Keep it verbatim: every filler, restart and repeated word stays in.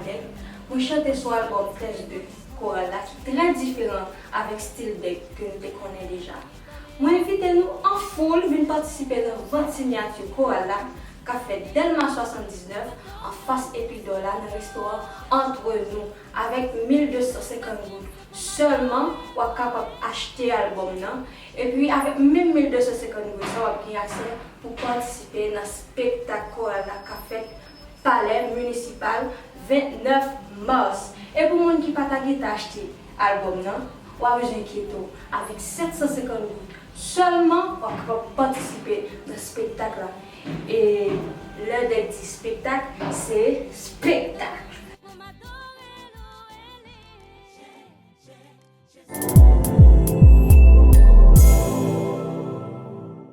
Dèk, mwen chante sou albòm Tèz de koral la ki trè diferan avèk stil Dèk ke nou te konnen deja. Mwen envite nou an foul vin patisipe nan vant sinyati koral la k ap fèt Dèlma swasanndiznèf anfas Epidò la nan restoran Entre Nous avèk mil de san senkant goud sèlman w ap kapab achte albòm nan. Epi avèk menm mil de san senkant goud sa w ap gen aksè pou patisipe nan spektak koral la k ap fèt Palè Minisipal vennèf mas. E pou moun ki pa ta gentan achte albòm nan, w ap jwenn kito avèk sèt san senkant goud sèlman w ap kapab patisipe nan spektak la. E lè Dèk di spektak, se spektak.